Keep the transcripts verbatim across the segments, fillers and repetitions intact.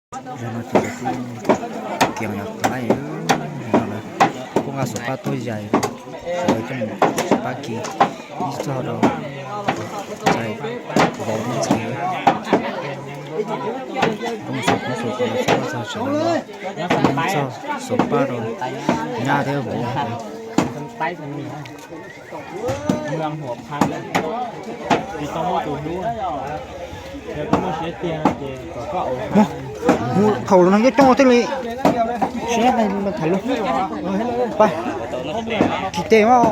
Dú ꞌnọ ꞌchí kiêng ꞌnhọt ꞌlái, dú ꞌnọ ꞌlới. ꞌPứng ꞌva sổ ꞌpá ꞌtố dai, sổ ꞌlới ꞌchí sổ ꞌpá ki. ꞌNhí ꞌchọ đaư. Sai, báu ꞌnhí sai. ꞌPứng sổ, ꞌpứng sổ, sổ, sổ, sổ, sổ, sổ ꞌpá đaư. ꞌNhá ꞌtẹ báu. Mương Hủa Phăn. Thì tao mua tủ lúa. Thì tao mua xe tiền thì có có ổ. Hú, thảu nó ꞌnhá ꞌchọ ꞌtẹ ꞌlới. Xe này mà thảu luôn. Pay. Thì tê mà.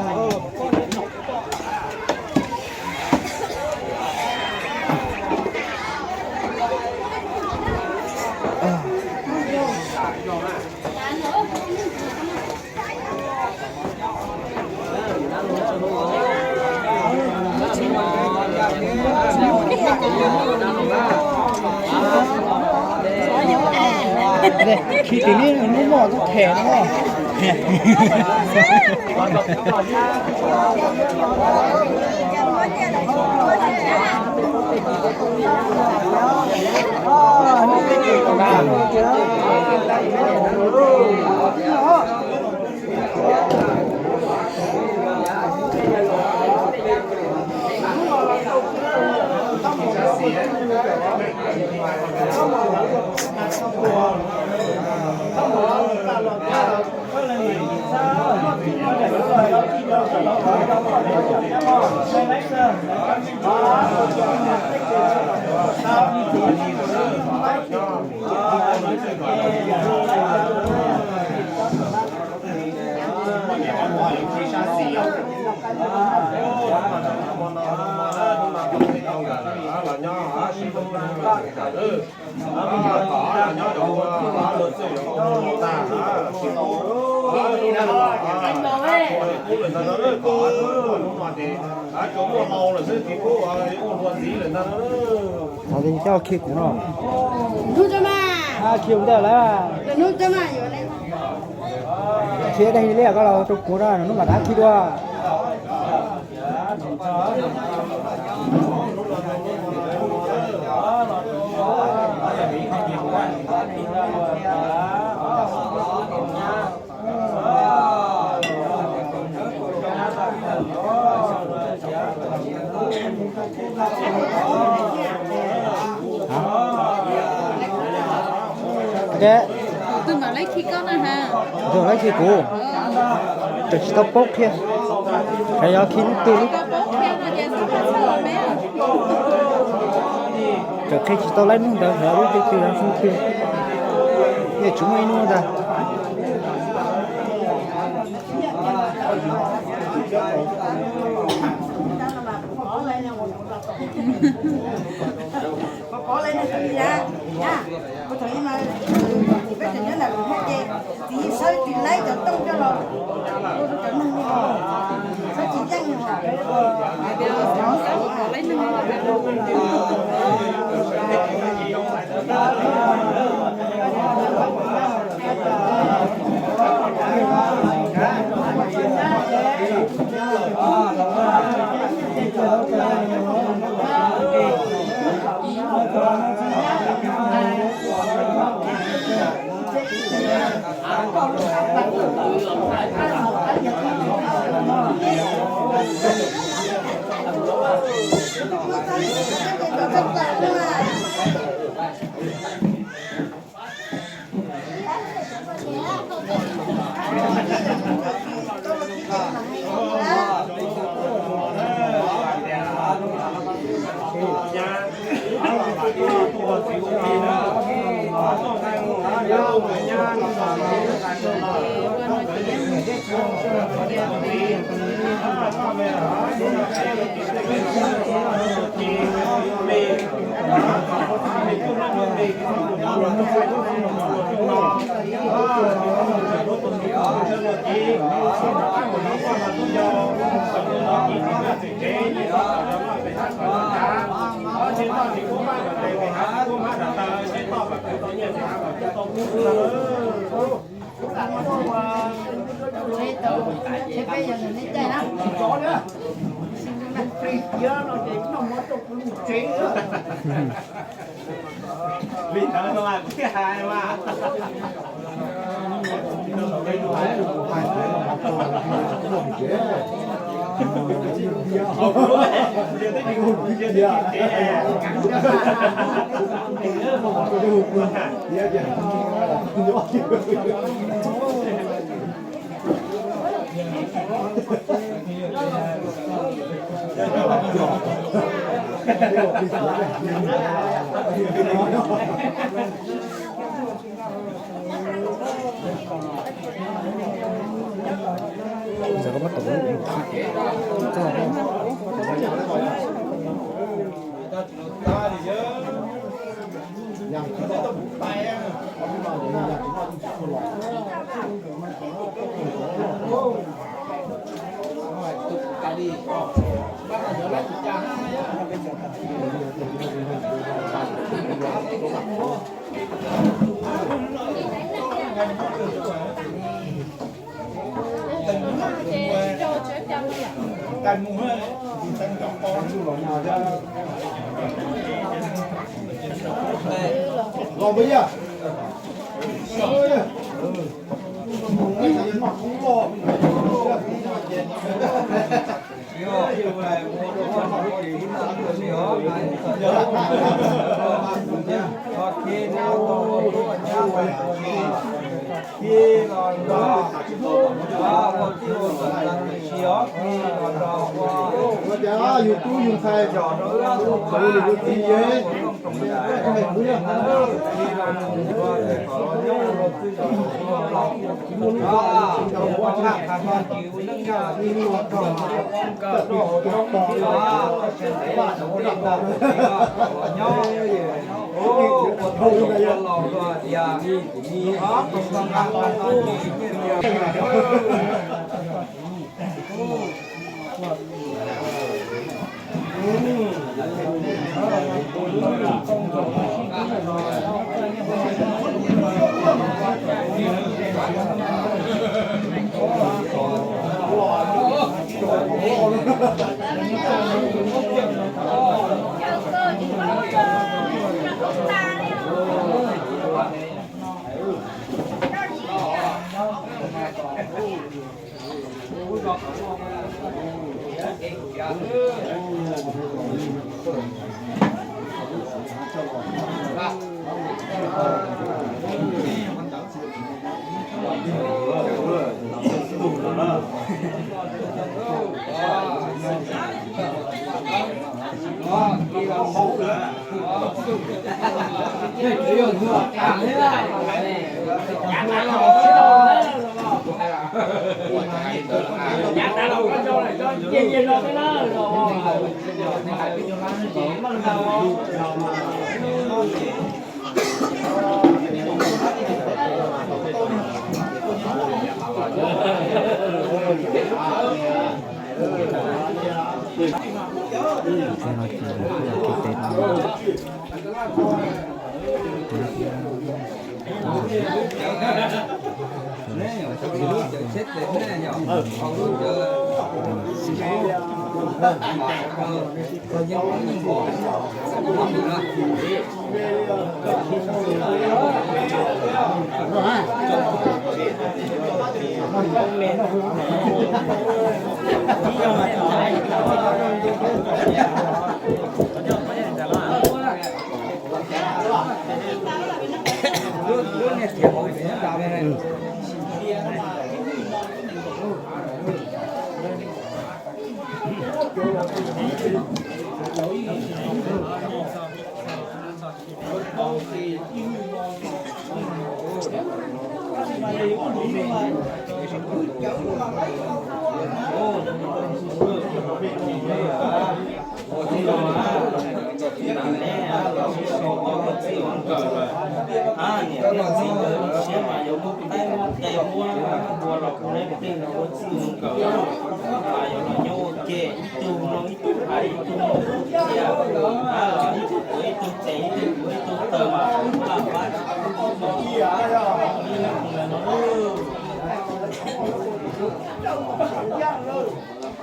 Khi tí ní nó mỏ rất thẻ nó mỏ. Nó đi cho khi cũ nó. Nút cho mà. À, khi cũng được là. Nút cho mà,อยู่ใน. Khi đây lẹ có là trong cũ đó, nó mà đã khi đua. Hả? Thế. Tui ꞌmá ꞌlới khi ꞌcọ ꞌnớ hả? Rồi ꞌlới khi cũ. Chả ꞌchí ꞌtau pốc kia. Cái đó khi ꞌnung tui. Khi ꞌcọ pốc kia ꞌnớ, chả sao mà sao mẹ. Chả khi ꞌchí ꞌtau ꞌlới ꞌnung đaư, phải ꞌlới khi khi ꞌnung tui. Nghe chúng mày ꞌnung đaư. Có, có lấy này cho đi đã nha. Có thấy mà, ừ, chị biết là nhớ là cũng hết chị. Chị sới chị lấy cho tông cho rồi. Cho nâng đi rồi. Sới chị dăng đi rồi. Có lấy nâng đi rồi. Giờ có bắt tủ.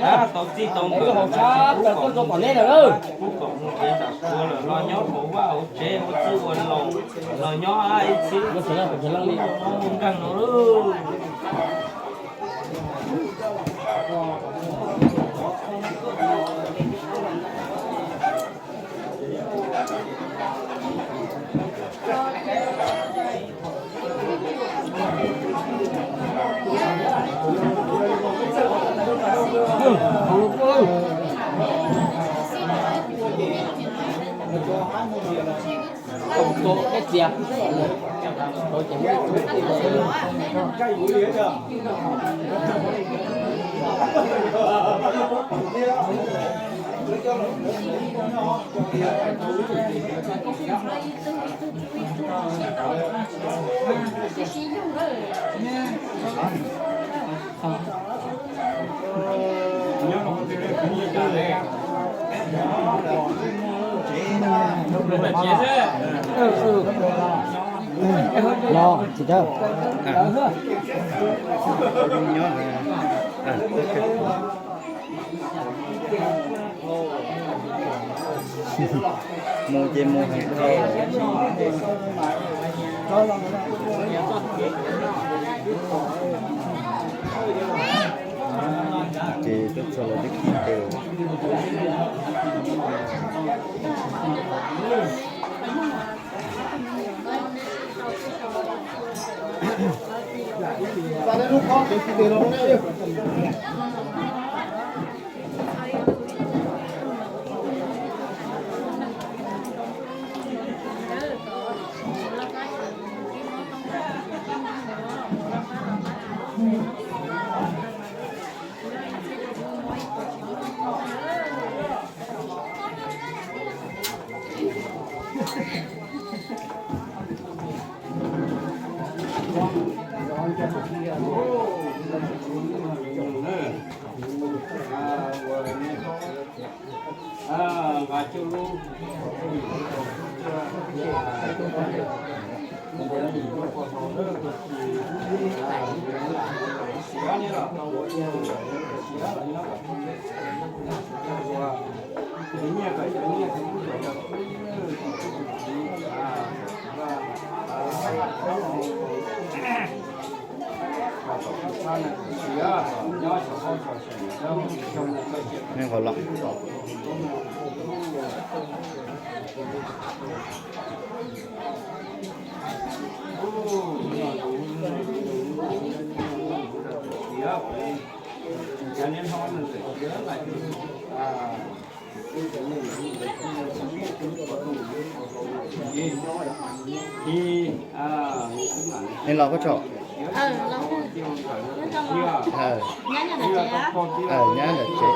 Hả? Tau ꞌchí tau đảy ꞌcọ hảư sắp, tau ꞌcọ tỏ ꞌnê đảy ꞌnớ. Pú ꞌcọ ꞌmự ꞌchí tả cua lỏ lo ꞌnhó hảư ꞌva hảư ꞌchế, hảư ꞌchí ua lỏ, lỏ ꞌnhó ai ꞌchí. ꞌNhó sửa ꞌnhó sửa ꞌlăng ꞌnị. ꞌMự ꞌcăng nó ꞌlớ. Lo, chị Thơ. Mô ꞌchí mô hảư thơ. Chị tức sao là tức kinh tế. Nên lo có chỗ. Ờ, lo có. Ờ. Nhá nhá là chế. Ờ, nhá là chế.